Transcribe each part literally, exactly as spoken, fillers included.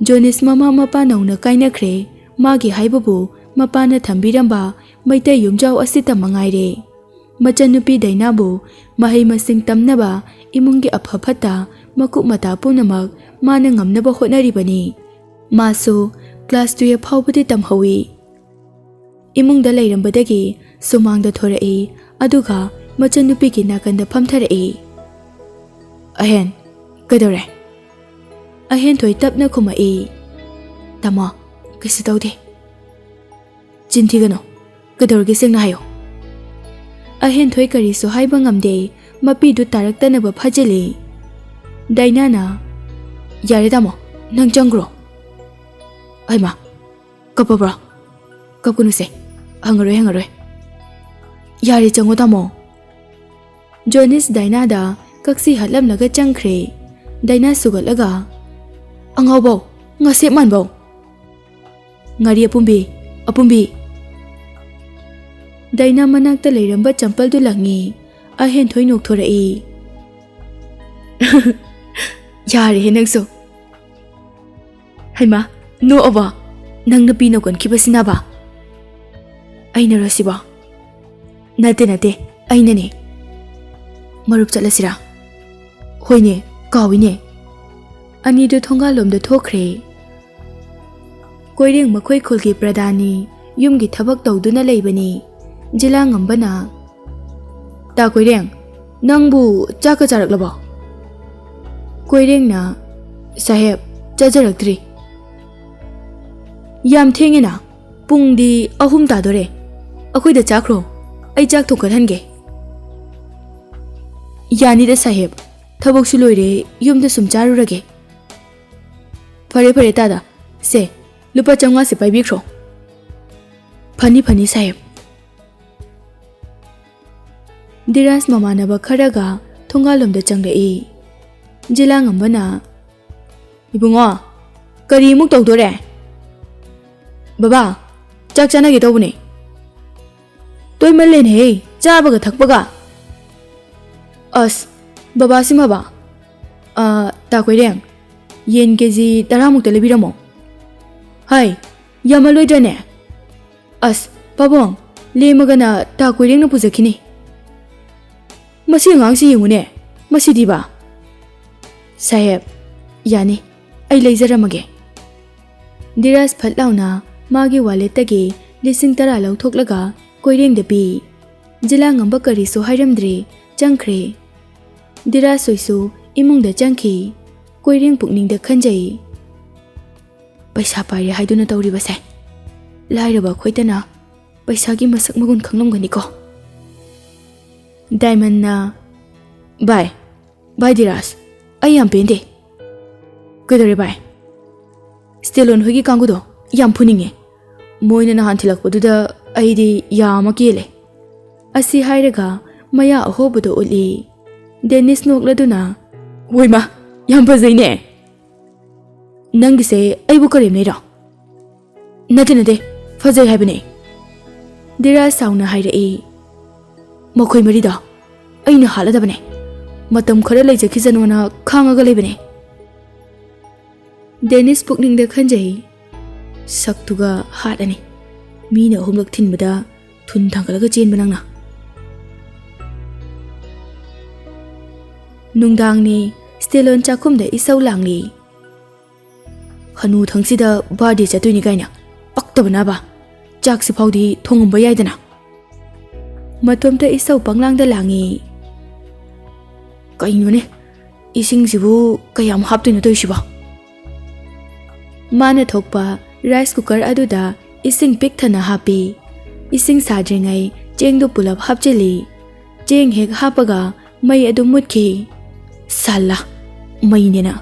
ꯖꯣꯅꯤꯁ ꯃꯃꯥ ꯃꯄꯥ ꯅꯧꯅ ꯀꯥꯏꯅꯈ꯭ꯔꯦ꯫ ꯃꯥꯒꯤ ꯍꯥꯏꯕꯕꯨ ꯃꯄꯥꯅ ꯊꯝꯕꯤꯔꯝꯕ ꯃꯩꯇꯩ ꯌꯨꯝꯖꯥꯎ ꯑꯁꯤꯇ ꯃꯉꯥꯏꯔꯦ꯫ ꯃꯆꯟꯅꯨꯄꯤ ꯗꯥꯏꯅꯥꯕꯨ ꯃꯍꯩ ꯃꯁꯤꯡ ꯇꯝꯅꯕ ꯏꯃꯨꯡꯒꯤ ꯑꯐ ꯐꯠꯇ ꯃꯀꯨꯞ ꯃꯇꯥ ꯄꯨꯝꯅꯃꯛ ꯃꯥꯅ ꯉꯝꯅꯕ ꯍꯣꯠꯅꯔꯤꯕꯅꯤ꯫ ꯃꯥꯁꯨ ꯀ꯭ꯂꯥꯁ ꯇꯨꯌꯦꯜꯐ ꯐꯥꯎꯕꯗꯤ ꯇꯝꯍꯧꯏ꯫ ꯏꯃꯨꯡꯗ ꯂꯩꯔꯝꯕꯗꯒꯤ ꯁꯨꯃꯥꯡꯗ ꯊꯣꯔꯛꯏ, ꯑꯗꯨꯒ ꯃꯆꯟꯅꯨꯄꯤꯒꯤ ꯅꯥꯀꯟꯗ ꯐꯝꯊꯔꯛꯏ꯫ "ꯑꯍꯦꯟ, ꯀꯩꯗꯧꯔꯦ?" ꯑꯍꯦꯟꯊꯣꯏ ꯇꯞꯅ ꯈꯨꯝꯃꯛꯏ, "ꯇꯥꯃꯣ, ꯀꯩꯁꯨ ꯇꯧꯗꯦ꯫" "ꯆꯤꯟ ꯊꯤꯒꯅꯨ꯫ ꯀꯩꯗꯧꯔꯒꯦ, ꯁꯦꯡꯅ ꯍꯥꯏꯌꯣ꯫" ꯑꯍꯦꯟꯊꯣꯏ ꯀꯔꯤꯁꯨ ꯍꯥꯏꯕ ꯉꯝꯗꯦ꯫ ꯃꯄꯤꯗꯨ ꯇꯥꯔꯛꯇꯅꯕ ꯐꯥꯖꯤꯜꯂꯤ꯫ ꯗꯥꯏꯅꯥꯅ, "ꯌꯥꯔꯦ ꯇꯥꯃꯣ, ꯅꯪ ꯆꯪꯈ꯭ꯔꯣ꯫" "ꯍꯩꯃꯥ, ꯀꯞꯄꯕ꯭ꯔꯣ? ꯀꯞꯀꯅꯨꯁꯦ꯫ ꯍꯪꯉꯔꯣꯏ, ꯍꯪꯉꯔꯣꯏ꯫ ꯌꯥꯔꯦ, ꯆꯪꯉꯣ ꯇꯥꯃꯣ꯫" ꯖꯣꯅꯤꯁ ꯗꯥꯏꯅꯥꯗ ꯀꯛꯁꯤ ꯍꯠꯂꯝꯂꯒ ꯆꯪꯈ꯭ꯔꯦ꯫ ꯗꯥꯏꯅꯥ ꯁꯨꯒꯠꯂꯒ, "ꯑꯉꯥꯎꯕꯧ, ꯉꯁꯦꯞ ꯃꯥꯟꯕꯧ꯫ ꯉꯥꯔꯤ ꯑꯄꯨꯝꯕꯤ, ꯑꯄꯨꯝꯕꯤ꯫" ꯗꯥꯏꯅꯥ ꯃꯅꯥꯛꯇ ꯂꯩꯔꯝꯕ ꯆꯝꯄꯜꯗꯨ ꯂꯪꯉꯤ꯫ ꯑꯍꯦꯟꯊꯣꯏ ꯅꯣꯛꯊꯣꯔꯛꯏ꯫ "ꯌꯥꯔꯦꯍꯦ ꯅꯪꯁꯨ꯫ ꯍꯩꯃꯥ, ꯅꯣꯛꯑꯕꯣ? ꯅꯪ ꯅꯨꯄꯤꯅ ꯀꯣꯟꯈꯤꯕꯁꯤꯅꯕ?" "ꯑꯩꯅꯔꯣ ꯁꯤꯕꯣ?" "ꯅꯠꯇꯦ, ꯅꯠꯇꯦ, ꯑꯩꯅꯅꯦ꯫ ꯃꯔꯨꯞ ꯆꯠꯂꯁꯤꯔꯥ?" "ꯍꯣꯏꯅꯦ, ꯀꯥꯎꯏꯅꯦ꯫" ꯑꯅꯤꯗꯨ ꯊꯣꯡꯒꯥꯜꯂꯣꯝꯗ ꯊꯣꯛꯈ꯭ꯔꯦ꯫ ꯀꯣꯏꯔꯦꯡ ꯃꯈꯣꯏ ꯈꯨꯜꯒꯤ ꯄ꯭ꯔꯙꯥꯟꯅꯤ, ꯌꯨꯝꯒꯤ ꯊꯕꯛ ꯇꯧꯗꯨꯅ ꯂꯩꯕꯅꯤ꯫ ꯖꯤꯂꯥ ꯉꯝꯕꯅ, "ꯇꯥ ꯀꯣꯏꯔꯦꯡ, ꯅꯪꯕꯨ ꯆꯥꯛꯀ ꯆꯥꯔꯛꯂꯕꯣ?" ꯀꯣꯏꯔꯦꯡꯅ, "ꯁꯥꯍꯦꯕ, ꯆꯥꯖꯔꯛꯇ꯭ꯔꯤ꯫" "ꯌꯥꯝ ꯊꯦꯡꯉꯦꯅ, ꯄꯨꯡꯗꯤ ꯑꯍꯨꯝ ꯇꯥꯗꯣꯔꯦ꯫ ꯑꯩꯈꯣꯏꯗ ꯆꯥꯈ꯭ꯔꯣ, ꯑꯩ ꯆꯥꯛ ꯊꯣꯡꯒꯠꯍꯟꯒꯦ꯫" "ꯌꯥꯅꯤꯗ ꯁꯥꯍꯦꯕ, ꯊꯕꯛꯁꯨ ꯂꯣꯏꯔꯦ, ꯌꯨꯝꯗ ꯁꯨꯝ ꯆꯥꯔꯨꯔꯒꯦ꯫" "ꯐꯔꯦ, ꯐꯔꯦ ꯇꯥꯗ, ꯁꯦ, ꯂꯨꯄꯥ ꯆꯥꯝꯃꯉꯥꯁꯦ ꯄꯥꯏꯕꯤꯈ꯭ꯔꯣ꯫" "ꯐꯅꯤ, ꯐꯅꯤ ꯁꯥꯍꯦꯕ꯫" ꯙꯤꯔꯥꯖ ꯃꯃꯥꯟꯅꯕ ꯈꯔꯒ ꯊꯣꯡꯒꯥꯜꯂꯣꯝꯗ ꯆꯪꯂꯛꯏ꯫ ꯖꯤꯂꯥ ꯉꯝꯕꯅ, "ꯏꯕꯨꯡꯉꯣ, ꯀꯔꯤꯃꯨꯛ ꯇꯧꯗꯣꯔꯦ?" "ꯕꯕꯥ, ꯆꯥꯛ ꯆꯥꯅꯒꯦ ꯇꯧꯕꯅꯦ꯫" "ꯇꯣꯏꯃꯜꯂꯦꯅꯦꯍꯦ, ꯆꯥꯕꯒ ꯊꯛꯄꯒ꯫" "ꯑꯁ, ꯕꯕꯥꯁꯤꯃꯕ꯫ ꯑ, ꯇꯥ ꯀꯣꯏꯔꯦꯡ, ꯌꯦꯟ ꯀꯦ ꯖꯤ ꯇꯔꯥꯃꯨꯛꯇ ꯂꯩꯕꯤꯔꯝꯃꯣ꯫ ꯍꯥꯏ, ꯌꯥꯝꯃꯜꯂꯣꯏꯗ꯭ꯔꯅꯦ? ꯑꯁ, ꯄꯥꯕꯨꯡ, ꯂꯦꯝꯃꯒꯅ ꯇꯥ ꯀꯣꯏꯔꯦꯡꯅ ꯄꯨꯖꯈꯤꯅꯤ꯫ ꯃꯁꯤ ꯑꯉꯥꯡꯁꯤ ꯌꯦꯡꯉꯨꯅꯦ, ꯃꯁꯤꯗꯤꯕ꯫ ꯁꯥꯍꯦꯕ, ꯌꯥꯅꯤ, ꯑꯩ ꯂꯩꯖꯔꯝꯃꯒꯦ꯫ ꯙꯤꯔꯥꯖ ꯐꯠ ꯂꯥꯎꯅ ꯃꯥꯒꯤ ꯋꯥꯂꯦꯠꯇꯒꯤ ꯂꯤꯁꯤꯡ ꯇꯔꯥ ꯂꯧꯊꯣꯛꯂꯒ ꯀꯣꯏꯔꯦꯡꯗ ꯄꯤ꯫ ꯖꯤꯂꯥ ꯉꯝꯕ ꯀꯔꯤꯁꯨ ꯍꯥꯏꯔꯝꯗ꯭ꯔꯦ, ꯆꯪꯈ꯭ꯔꯦ꯫ ꯙꯤꯔꯥꯖ ꯍꯣꯏꯁꯨ ꯏꯃꯨꯡꯗ ꯆꯪꯈꯤ꯫ ꯀꯣꯏꯔꯦꯡ ꯄꯨꯛꯅꯤꯡꯗ ꯈꯟꯖꯩ꯫ ꯄꯩꯁꯥ ꯄꯥꯏꯔꯦ ꯍꯥꯏꯗꯨꯅ ꯇꯧꯔꯤꯕꯁꯦ, ꯂꯥꯏꯔꯕ ꯑꯩꯈꯣꯏꯗꯅ ꯄꯩꯁꯥꯒꯤ ꯃꯁꯛ ꯃꯒꯨꯟ ꯈꯪꯂꯝꯒꯅꯤꯀꯣ꯫ ꯗꯥꯏꯃꯟꯅ, "ꯚꯥꯏ, ꯚꯥꯏ ꯙꯤꯔꯥꯖ, ꯑꯩ ꯌꯥꯝ ꯄꯦꯟꯗꯦ꯫" "ꯀꯩꯗꯧꯔꯦ ꯚꯥꯏ?" "ꯁ꯭ꯇꯦꯂꯣꯟ ꯍꯣꯏꯒꯤ ꯀꯥꯡꯕꯨꯗꯣ ꯌꯥꯝ ꯐꯨꯅꯤꯡꯉꯦ꯫ ꯃꯣꯏꯅ ꯅꯍꯥꯟ ꯊꯤꯜꯂꯛꯄꯗꯨꯗ ꯑꯩꯗꯤ ꯌꯥ ꯑꯃ ꯀꯦꯜꯂꯦ꯫" ꯑꯁꯤ ꯍꯥꯏꯔꯒ ꯃꯌꯥ ꯑꯍꯣꯕꯗꯣ ꯎꯠꯂꯤ꯫ ꯗꯦꯅꯤꯁ ꯅꯣꯛꯂꯗꯨꯅ, "ꯍꯣꯏꯃ, ꯌꯥꯝ ꯐꯖꯩꯅꯦ꯫ ꯅꯪꯒꯤꯁꯦ ꯑꯩꯕꯨ ꯀꯔꯦꯝꯅꯩꯔꯣ?" "ꯅꯠꯇꯦ, ꯅꯠꯇꯦ, ꯐꯖꯩ ꯍꯥꯏꯕꯅꯦ꯫" ꯙꯤꯔꯥꯖ ꯁꯥꯎꯅ ꯍꯥꯏꯔꯛꯏ꯫ "ꯃꯈꯣꯏ ꯃꯔꯤꯗꯣ ꯑꯩꯅ ꯍꯥꯠꯂꯗꯕꯅꯦ꯫ ꯃꯇꯝ ꯈꯔ ꯂꯩꯖꯈꯤꯁꯅꯣꯅ ꯈꯥꯡꯉꯒ ꯂꯩꯕꯅꯦ꯫" ꯗꯦꯅꯤꯁ ꯄꯨꯛꯅꯤꯡꯗ ꯈꯟꯖꯩ, "ꯁꯛꯇꯨꯒ ꯍꯥꯠꯂꯅꯤ꯫ ꯃꯤꯅ ꯑꯍꯨꯝꯂꯛ ꯊꯤꯟꯕꯗ ꯊꯨꯟ ꯊꯥꯡꯒꯠꯂꯒ ꯆꯦꯟꯕ ꯅꯪꯅ꯫" ꯅꯨꯡꯗꯥꯡꯅꯤ, ꯁ꯭ꯇꯦꯂꯣꯟ ꯆꯥꯛꯈꯨꯝꯗ ꯏꯁꯧ ꯂꯥꯡꯂꯤ꯫ "ꯍꯅꯨ ꯊꯪꯁꯤꯗ ꯕꯥꯔꯗꯦ ꯆꯠꯇꯣꯏꯅꯤ ꯀꯥꯏꯅ, ꯄꯛꯇꯕꯅꯕ꯫ ꯆꯥꯛꯁꯤ ꯐꯥꯎꯗꯤ ꯊꯣꯡꯉꯝꯕ ꯌꯥꯏꯗꯅ꯫" ꯃꯇꯣꯝꯇ ꯏꯁꯧ ꯄꯪꯂꯥꯡꯗ ꯂꯥꯡꯉꯤ꯫ "ꯀꯩꯅꯣꯅꯦ, ꯏꯁꯤꯡꯁꯤꯕꯨ ꯀꯌꯥꯝ ꯍꯥꯞꯇꯣꯏꯅꯣ ꯇꯧꯔꯤꯁꯤꯕꯣ?" ꯃꯥꯅ ꯊꯣꯛꯄ ꯔꯥꯏꯁ ꯀꯨꯀꯔ ꯑꯗꯨꯗ ꯏꯁꯤꯡ ꯄꯤꯛ ꯊꯟꯅ ꯍꯥꯞꯄꯤ꯫ ꯏꯁꯤꯡ ꯁꯥꯗ꯭ꯔꯤꯉꯩ ꯆꯦꯡꯗꯨ ꯄꯨꯂꯞ ꯍꯥꯞꯆꯤꯜꯂꯤ꯫ ꯆꯦꯡ ꯍꯦꯛ ꯍꯥꯞꯄꯒ ꯃꯩ ꯑꯗꯨ ꯃꯨꯠꯈꯤ꯫ "ꯁꯥꯂꯥ, ꯃꯩꯅꯦꯅ꯫"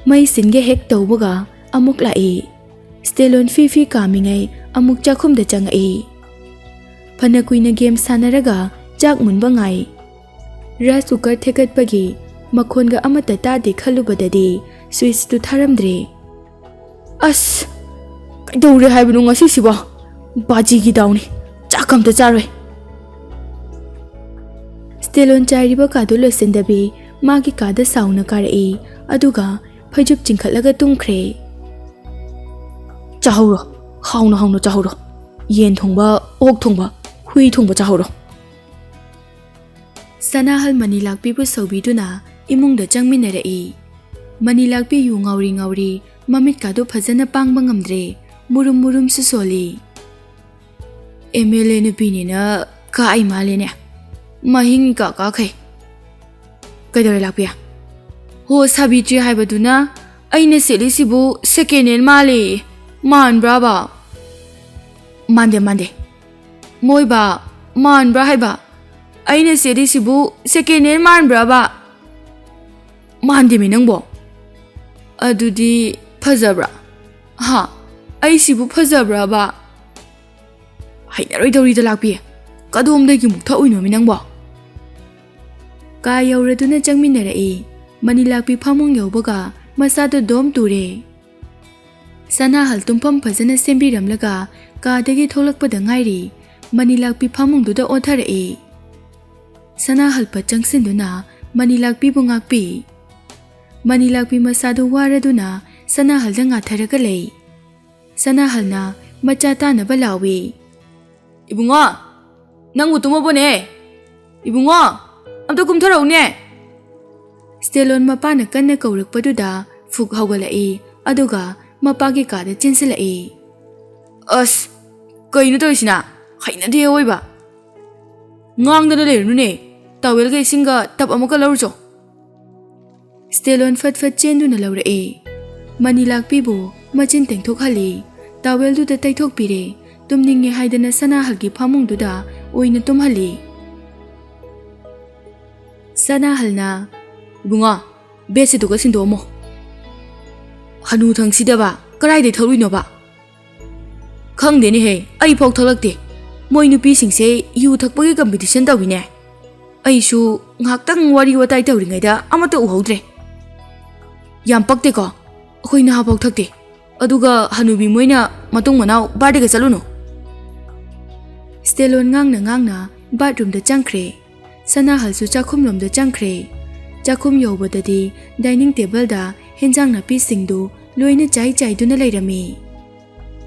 ꯃꯩ ꯁꯤꯟꯒꯦ ꯍꯦꯛ ꯇꯧꯕꯒ ꯑꯃꯨꯛ ꯂꯥꯛꯏ꯫ ꯁ꯭ꯇꯦꯂꯣꯟ ꯐꯤ ꯐꯤ ꯀꯥꯝꯃꯤꯉꯩ ꯑꯃꯨꯛ ꯆꯥꯛꯈꯨꯝꯗ ꯆꯪꯉꯛꯏ꯫ ꯐꯅ ꯀꯨꯏꯅ ꯒꯦꯝ ꯁꯥꯟꯅꯔꯒ ꯆꯥꯛ ꯃꯨꯟꯕ ꯉꯥꯏ꯫ ꯔꯥꯏꯁ ꯀꯨꯀꯔ ꯊꯦꯛꯀꯠꯄꯒꯤ ꯃꯈꯣꯟꯒ ꯑꯃꯠꯇ ꯇꯥꯗꯦ ꯈꯜꯂꯨꯕꯗꯗꯤ ꯁ꯭ꯋꯤꯆꯇꯨ ꯊꯥꯔꯝꯗ꯭ꯔꯦ꯫ "ꯑꯁ, ꯀꯩꯗꯧꯔꯦ ꯍꯥꯏꯕꯅꯣ ꯉꯁꯤꯁꯤꯕꯣ? ꯕꯥꯖꯤꯒꯤ ꯗꯥꯎꯅꯤ, ꯆꯥꯛ ꯑꯝꯇ ꯆꯥꯔꯣꯏ꯫" ꯁ꯭ꯇꯦꯂꯣꯟ ꯆꯥꯏꯔꯤꯕ ꯀꯥꯗꯨ ꯂꯣꯏꯁꯤꯟꯗꯕꯤ ꯃꯥꯒꯤ ꯀꯥꯗ ꯁꯥꯎꯅ ꯀꯥꯔꯛꯏ, ꯑꯗꯨꯒ ꯐꯩꯖꯨꯞ ꯆꯤꯡꯈꯠꯂꯒ ꯇꯨꯝꯈ꯭ꯔꯦ꯫ "ꯆꯥꯍꯧꯔꯣ, ꯍꯥꯎꯅ ꯍꯥꯎꯅ ꯆꯥꯍꯧꯔꯣ꯫ ꯌꯦꯟ ꯊꯣꯡꯕ, ꯑꯣꯛ ꯊꯣꯡꯕ, ꯍꯨꯏ ꯊꯣꯡꯕ ꯆꯥꯍꯧꯔꯣ꯫" ꯁꯅꯥꯍꯜ ꯃꯅꯤꯂꯥꯛꯄꯤꯕꯨ ꯁꯧꯕꯤꯗꯨꯅ ꯏꯃꯨꯡꯗ ꯆꯪꯃꯤꯟꯅꯔꯛꯏ꯫ ꯃꯅꯤꯂꯥꯛꯄꯤ ꯌꯨ ꯉꯥꯎꯔꯤ ꯉꯥꯎꯔꯤ, ꯃꯃꯤꯠꯀꯥꯗꯨ ꯐꯖꯅ ꯄꯥꯡꯕ ꯉꯝꯗ꯭ꯔꯦ, ꯃꯨꯔꯨꯝ ꯃꯨꯔꯨꯝꯁꯨ ꯁꯣꯜꯂꯤ꯫ "ꯑꯦꯝ ꯑꯦꯜ ꯑꯦ ꯅꯨꯄꯤꯅꯤꯅ ꯀꯥꯛꯏ ꯃꯥꯜꯂꯦꯅꯦ, ꯃꯍꯤꯡ ꯏꯀꯥ ꯀꯥꯈꯩ꯫ ꯀꯩꯗꯧꯔꯦ ꯂꯥꯛꯄꯤ?" "ꯍꯣ, ꯁꯥꯕꯤꯇ꯭ꯔꯤ ꯍꯥꯏꯕꯗꯨꯅ ꯑꯩꯅ ꯁꯦꯠꯂꯤꯁꯤꯕꯨ ꯁꯦꯀꯦꯟ ꯍꯦꯟ ꯃꯥꯜꯂꯦ, ꯃꯥꯟꯕ꯭ꯔꯥꯕ?" "ꯃꯥꯟꯗꯦ, ꯃꯥꯟꯗꯦ꯫ ꯃꯣꯏꯕ, ꯃꯥꯟꯕ꯭ꯔꯥ ꯍꯥꯏꯕ? ꯑꯩꯅ ꯁꯦꯠꯂꯤꯁꯤꯕꯨ ꯁꯦꯀꯦꯟ ꯍꯦꯟ ꯃꯥꯟꯕ꯭ꯔꯥꯕ?" "ꯃꯥꯟꯗꯦꯃꯤ ꯅꯪꯕꯣ꯫ ꯑꯗꯨꯗꯤ ꯐꯖꯕ꯭ꯔꯥ? ꯍꯥ? ꯑꯩꯁꯤꯕꯨ ꯐꯖꯕ꯭ꯔꯥꯕ?" "ꯍꯩꯅꯔꯣꯏꯗꯧꯔꯤꯗ ꯂꯥꯛꯄꯤ꯫ ꯀꯗꯣꯝꯗꯒꯤ ꯃꯨꯛ ꯊꯛꯎꯏꯅꯣꯃꯤ ꯅꯪꯕꯣ?" ꯀꯥ ꯌꯧꯔꯗꯨꯅ ꯆꯪꯃꯤꯟꯅꯔꯛꯏ꯫ ꯃꯅꯤꯂꯥꯛꯄꯤ ꯐꯃꯨꯡ ꯌꯧꯕꯒ ꯃꯁꯥꯗ ꯗꯣꯝ ꯇꯨꯔꯦ꯫ ꯁꯅꯥꯍꯜ ꯇꯨꯝꯐꯝ ꯐꯖꯅ ꯁꯦꯝꯕꯤꯔꯝꯂꯒ ꯀꯥꯗꯒꯤ ꯊꯣꯛꯂꯛꯄꯗ ꯉꯥꯏꯔꯤ꯫ ꯃꯅꯤꯂꯥꯛꯄꯤ ꯐꯃꯨꯡꯗꯨꯗ ꯑꯣꯟꯊꯔꯛꯏ꯫ ꯁꯅꯥꯍꯜ ꯄꯠ ꯆꯪꯁꯤꯟꯗꯨꯅ ꯃꯅꯤꯂꯥꯛꯄꯤꯕꯨ ꯉꯥꯛꯄꯤ꯫ ꯃꯅꯤꯂꯥꯛꯄꯤ ꯃꯁꯥꯗꯨ ꯋꯥꯔꯗꯨꯅ ꯁꯅꯥꯍꯜꯗ ꯉꯥꯊꯔꯒ ꯂꯩ꯫ ꯁꯅꯥꯍꯜꯅ ꯃꯆꯥ ꯇꯥꯅꯕ ꯂꯥꯎꯏ꯫ "ꯏꯕꯨꯡꯉꯣ, ꯅꯪꯕꯨ ꯇꯨꯝꯃꯕꯣꯅꯦ? ꯏꯕꯨꯡꯉꯣ, ꯑꯝꯇ ꯀꯨꯝꯊꯔꯛꯎꯅꯦ!" ꯁ꯭ꯇꯦꯂꯣꯟ ꯃꯄꯥꯅ ꯀꯟꯅ ꯀꯧꯔꯛꯄꯗꯨꯗ ꯐꯨꯛ ꯍꯧꯒꯠꯂꯛꯏ, ꯑꯗꯨꯒ ꯃꯄꯥꯒꯤ ꯀꯥꯗ ꯆꯦꯟꯁꯤꯜꯂꯛꯏ꯫ "ꯑꯁ, ꯀꯩꯅꯣ ꯇꯧꯔꯤꯁꯤꯅ? ꯍꯩꯅꯗꯦ ꯑꯑꯣꯏꯕ꯫ ꯉꯥꯡꯗꯅ ꯂꯩꯔꯨꯅꯨꯅꯦ꯫ ꯇꯥꯋꯦꯜꯒ ꯏꯁꯤꯡꯒ ꯇꯞ ꯑꯃꯒ ꯂꯧꯔꯨꯆꯣ꯫" ꯁ꯭ꯇꯦꯂꯣꯟ ꯐꯠ ꯐꯠ ꯆꯦꯟꯗꯨꯅ ꯂꯧꯔꯛꯏ꯫ ꯃꯅꯤꯂꯥꯛꯄꯤꯕꯨ ꯃꯆꯤꯟ ꯇꯦꯡꯊꯣꯛꯍꯜꯂꯤ꯫ ꯇꯥꯋꯦꯜꯗꯨꯗ ꯇꯩꯊꯣꯛꯄꯤꯔꯦ꯫ ꯇꯨꯝꯅꯤꯡꯉꯦ ꯍꯥꯏꯗꯅ ꯁꯅꯥꯍꯜꯒꯤ ꯐꯃꯨꯡꯗꯨꯗ ꯑꯣꯏꯅ ꯇꯨꯝꯍꯜꯂꯤ꯫ ꯁꯅꯥꯍꯜꯅ, "ꯏꯕꯨꯡꯉꯣ, ꯕꯦꯗꯁꯤꯠꯇꯨꯒ ꯁꯤꯟꯗꯣꯛꯑꯝꯃꯣ꯫" "ꯍꯅꯨꯊꯪꯁꯤꯗꯕ, ꯀꯗꯥꯏꯗꯩ ꯊꯛꯂꯨꯏꯅꯣꯕ?" "ꯈꯪꯗꯦꯅꯦꯍꯦ, ꯑꯩ ꯐꯥꯎ ꯊꯛꯂꯛꯇꯦ꯫ ꯃꯣꯏ ꯅꯨꯄꯤꯁꯤꯡꯁꯦ ꯌꯨ ꯊꯛꯄꯒꯤ ꯀꯝꯄꯤꯇꯤꯁꯟ ꯇꯧꯏꯅꯦ꯫ ꯑꯩꯁꯨ ꯉꯥꯏꯍꯥꯛꯇꯪ ꯋꯥꯔꯤ ꯋꯥꯇꯥꯏ ꯇꯧꯔꯤꯉꯩꯗ ꯑꯃꯠꯇ ꯎꯍꯧꯗ꯭ꯔꯦ꯫ ꯌꯥꯝ ꯄꯛꯇꯦꯀꯣ, ꯑꯩꯈꯣꯏ ꯅꯍꯥ ꯐꯥꯎ ꯊꯛꯇꯦ, ꯑꯗꯨꯒ ꯍꯅꯨꯕꯤ ꯃꯣꯏꯅ ꯃꯇꯨꯡ ꯃꯅꯥꯎ ꯕꯥꯔꯗꯦꯒ ꯆꯠꯂꯨꯅꯨ꯫" ꯁ꯭ꯇꯦꯂꯣꯟ ꯉꯥꯡꯅ ꯉꯥꯡꯅ ꯕꯥꯠꯔꯨꯝꯗ ꯆꯪꯈ꯭ꯔꯦ꯫ ꯁꯅꯥꯍꯜꯁꯨ ꯆꯥꯛꯈꯨꯝꯂꯣꯝꯗ ꯆꯪꯈ꯭ꯔꯦ꯫ ꯆꯥꯛꯈꯨꯝ ꯌꯧꯕꯗꯗꯤ dining tableꯗ ꯍꯦꯟꯖꯥꯡ ꯅꯥꯄꯤꯁꯤꯡꯗꯨ ꯂꯣꯏꯅ ꯆꯥꯏ ꯆꯥꯏꯗꯨꯅ ꯂꯩꯔꯝꯃꯤ꯫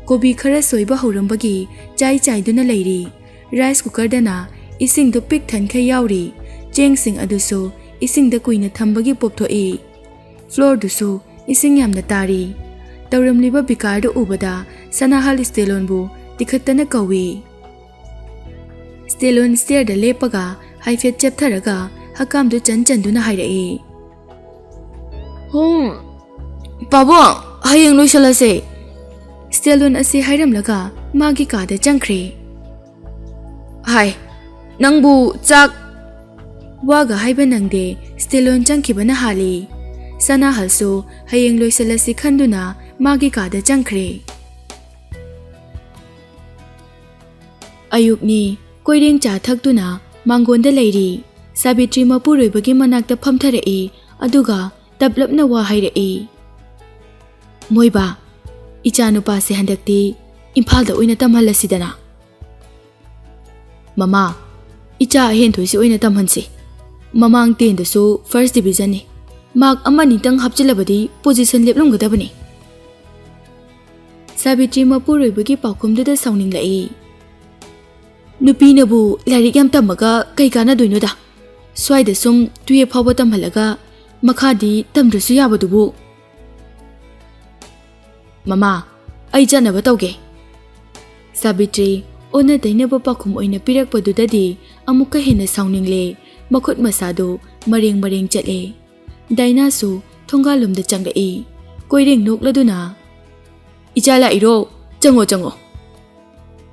ꯀꯣꯕꯤ ꯈꯔ ꯁꯣꯏꯕ ꯍꯧꯔꯝꯕꯒꯤ ꯆꯥꯏ ꯆꯥꯏꯗꯨꯅ ꯂꯩꯔꯤ꯫ Rice cookerꯗꯅ ꯏꯁꯤꯡꯗꯨ ꯄꯤꯛ ꯊꯟꯈꯩ ꯌꯥꯎꯔꯤ꯫ ꯆꯦꯡꯁꯤꯡ ꯑꯗꯨꯁꯨ ꯏꯁꯤꯡꯗ ꯀꯨꯏꯅ ꯊꯝꯕꯒꯤ ꯄꯣꯞꯊꯣꯛꯏ꯫ Floorꯗꯨꯁꯨ ꯏꯁꯤꯡ ꯌꯥꯝꯅ ꯇꯥꯔꯤ꯫ ꯇꯧꯔꯝꯂꯤꯕ ꯕꯤꯀꯥꯔꯗꯨ ꯎꯕꯗ ꯁꯅꯥꯍꯜ ꯁ꯭ꯇꯦꯂꯣꯟꯕꯨ ꯇꯤꯈꯠꯇꯅ ꯀꯧꯏ꯫ ꯁ꯭ꯇꯦꯂꯣꯟ stairꯗ ꯂꯦꯞꯄꯒ ꯍꯥꯏꯐꯦꯠ ꯆꯦꯞꯊꯔꯒ ꯍꯛꯀꯥꯝꯗꯨ ꯆꯟ ꯆꯟꯗꯨꯅ ꯍꯥꯏꯔꯛꯏ꯫ "ꯍꯨꯝ, ꯄꯥꯕꯨꯡ, ꯍꯌꯦꯡ ꯂꯣꯏꯁꯤꯜꯂꯁꯦ꯫" ꯁ꯭ꯇꯦꯂꯣꯟ ꯑꯁꯤ ꯍꯥꯏꯔꯝꯂꯒ ꯃꯥꯒꯤ ꯀꯥꯗ ꯆꯪꯈ꯭ꯔꯦ꯫ "ꯍꯥꯏ, ꯅꯪꯕꯨ ꯆꯥꯛ꯫" ꯋꯥꯒ ꯍꯥꯏꯕ ꯅꯪꯗꯦ, ꯁ꯭ꯇꯦꯂꯣꯟ ꯆꯪꯈꯤꯕꯅ ꯍꯥꯜꯂꯤ꯫ ꯁꯅꯥꯍꯜꯁꯨ ꯍꯌꯦꯡ ꯂꯣꯏꯁꯤꯜꯂꯁꯤ ꯈꯟꯗꯨꯅ ꯃꯥꯒꯤ ꯀꯥꯗ ꯆꯪꯈ꯭ꯔꯦ꯫ ꯑꯌꯨꯛꯅꯤ, ꯀꯣꯏꯔꯦꯡ ꯆꯥ ꯊꯛꯇꯨꯅ ꯃꯥꯡꯒꯣꯟꯗ ꯂꯩꯔꯤ꯫ ꯁꯥꯕꯤꯇ꯭ꯔꯤ ꯃꯄꯨꯔꯣꯏꯕꯒꯤ ꯃꯅꯥꯛꯇ ꯐꯝꯊꯔꯛꯏ, ꯑꯗꯨꯒ ꯇꯞꯂꯞꯅ ꯋꯥ ꯍꯥꯏꯔꯛꯏ꯫ "ꯃꯣꯏꯕꯥ, ꯏꯆꯥ ꯅꯨꯄꯥꯁꯦ ꯍꯟꯗꯛꯇꯤ ꯏꯝꯐꯥꯜꯗ ꯑꯣꯏꯅ ꯇꯝꯍꯜꯂꯁꯤꯗꯅ꯫" "ꯃꯃꯥ, ꯏꯆꯥ ꯑꯍꯦꯟꯊꯣꯏꯁꯤ ꯑꯣꯏꯅ ꯇꯝꯍꯟꯁꯤ꯫ ꯃꯃꯥꯡ tenꯗꯁꯨ first divisionꯅꯤ꯫ Mark ꯑꯃꯅꯤꯇꯪ ꯍꯥꯞꯆꯤꯜꯂꯕꯗꯤ position ꯂꯦꯞꯂꯝꯒꯗꯕꯅꯤ꯫" ꯁꯥꯕꯤꯇ꯭ꯔꯤ ꯃꯄꯨꯔꯣꯏꯕꯒꯤ ꯄꯥꯎꯈꯨꯝꯗꯨꯗ ꯁꯥꯎꯅꯤꯡꯂꯛꯏ꯫ "ꯅꯨꯄꯤꯅꯕꯨ ꯂꯥꯏꯔꯤꯛ ꯌꯥꯝ ꯇꯝꯃꯒ ꯀꯩ ꯀꯥꯟꯅꯗꯣꯏꯅꯣꯗ? ꯁ꯭ꯋꯥꯏꯗ ꯁꯨꯝ twelve ꯐꯥꯎꯕ ꯇꯝꯍꯜꯂꯒ ꯃꯈꯥꯗꯤ ꯇꯝꯗ꯭ꯔꯁꯨ ꯌꯥꯕꯗꯨꯕꯨ꯫" "ꯃꯃꯥ, ꯑꯩ ꯆꯠꯅꯕ ꯇꯧꯒꯦ꯫" ꯁꯥꯕꯤꯇ꯭ꯔꯤ ꯑꯣꯟꯅ ꯇꯩꯅꯕ ꯄꯥꯎꯈꯨꯝ ꯑꯣꯏꯅ ꯄꯤꯔꯛꯄꯗꯨꯗꯗꯤ ꯑꯃꯨꯛꯀ ꯍꯦꯟꯅ ꯁꯥꯎꯅꯤꯡꯂꯦ꯫ ꯃꯈꯨꯠ ꯃꯁꯥꯗꯨ ꯃꯔꯦꯡ ꯃꯔꯦꯡ ꯆꯠꯂꯦ꯫ ꯗꯥꯏꯅꯥꯁꯨ ꯊꯣꯡꯒꯥꯜꯂꯣꯝꯗ ꯆꯪꯂꯛꯏ꯫ ꯀꯣꯏꯔꯦꯡ ꯅꯣꯛꯂꯗꯨꯅ, "ꯏꯆꯥ ꯂꯥꯛꯏꯔꯣ? ꯆꯪꯉꯣ, ꯆꯪꯉꯣ꯫"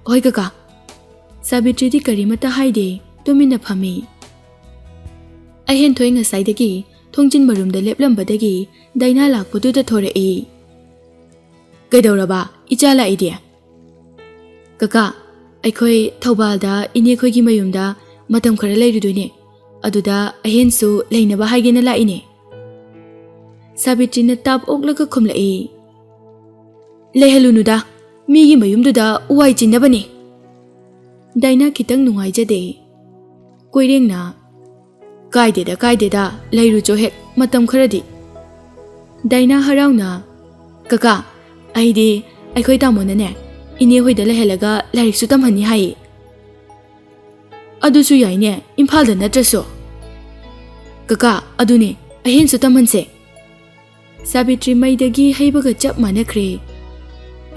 "ꯍꯣꯏ ꯀꯀꯥ꯫" ꯁꯥꯕꯤꯇ꯭ꯔꯤꯗꯤ ꯀꯔꯤꯃꯠꯇ ꯍꯥꯏꯗꯦ, ꯇꯨꯃꯤꯟꯅ ꯐꯝꯃꯤ꯫ ꯑꯍꯦꯟꯊꯣꯏ ꯉꯁꯥꯏꯗꯒꯤ ꯊꯣꯡꯖꯤꯟ ꯃꯔꯨꯝꯗ ꯂꯦꯞꯂꯝꯕꯗꯒꯤ ꯗꯥꯏꯅꯥ ꯂꯥꯛꯄꯗꯨꯗ ꯊꯣꯔꯛꯏ꯫ "ꯀꯩꯗꯧꯔꯕ? ꯏꯆꯥ ꯂꯥꯛꯏꯗꯤ?" "ꯀꯀꯥ, ꯑꯩꯈꯣꯏ ꯊꯧꯕꯥꯜꯗ ꯏꯅꯦꯈꯣꯏꯒꯤ ꯃꯌꯨꯝꯗ ꯃꯇꯝ ꯈꯔ ꯂꯩꯔꯨꯗꯣꯏꯅꯦ꯫ ꯑꯗꯨꯗ ꯑꯍꯦꯟꯁꯨ ꯂꯩꯅꯕ ꯍꯥꯏꯒꯦꯅ ꯂꯥꯛꯏꯅꯦ꯫" ꯁꯥꯕꯤꯇ꯭ꯔꯤꯅ ꯇꯥꯞ ꯑꯣꯛꯂꯒ ꯈꯨꯝꯂꯛꯏ꯫ "ꯂꯩꯍꯜꯂꯨꯅꯨꯗ, ꯃꯤꯒꯤ ꯃꯌꯨꯝꯗꯨꯗ ꯋꯥꯏ ꯆꯤꯟꯅꯕꯅꯦ꯫" ꯗꯥꯏꯅꯥ ꯈꯤꯇꯪ ꯅꯨꯡꯉꯥꯏꯖꯗꯦ꯫ ꯀꯣꯏꯔꯦꯡꯅ, "ꯀꯥꯏꯗꯦꯗ, ꯀꯥꯏꯗꯦꯗ, ꯂꯩꯔꯨꯆꯣ ꯍꯦꯛ ꯃꯇꯝ ꯈꯔꯗꯤ"꯫ ꯗꯥꯏꯅꯥ ꯍꯔꯥꯎꯅ, "ꯀꯀꯥ, ꯑꯩꯗꯤ ꯑꯩꯈꯣꯏ ꯇꯥꯃꯣꯅꯅꯦ ꯏꯅꯦ ꯍꯣꯏꯗ ꯂꯩꯍꯜꯂꯒ ꯂꯥꯏꯔꯤꯛꯁꯨ ꯇꯝꯍꯟꯅꯤ ꯍꯥꯏꯌꯦ"꯫ "ꯑꯗꯨꯁꯨ ꯌꯥꯏꯅꯦ, ꯏꯝꯐꯥꯜꯗ ꯅꯠꯇ꯭ꯔꯁꯨ"꯫ "ꯀꯀꯥ, ꯑꯗꯨꯅꯦ, ꯑꯍꯦꯟꯁꯨ ꯇꯝꯍꯟꯁꯦ"꯫ ꯁꯥꯕꯤꯇ꯭ꯔꯤ ꯃꯩꯗꯒꯤ ꯍꯩꯕꯒ ꯆꯞ ꯃꯥꯟꯅꯈ꯭ꯔꯦ꯫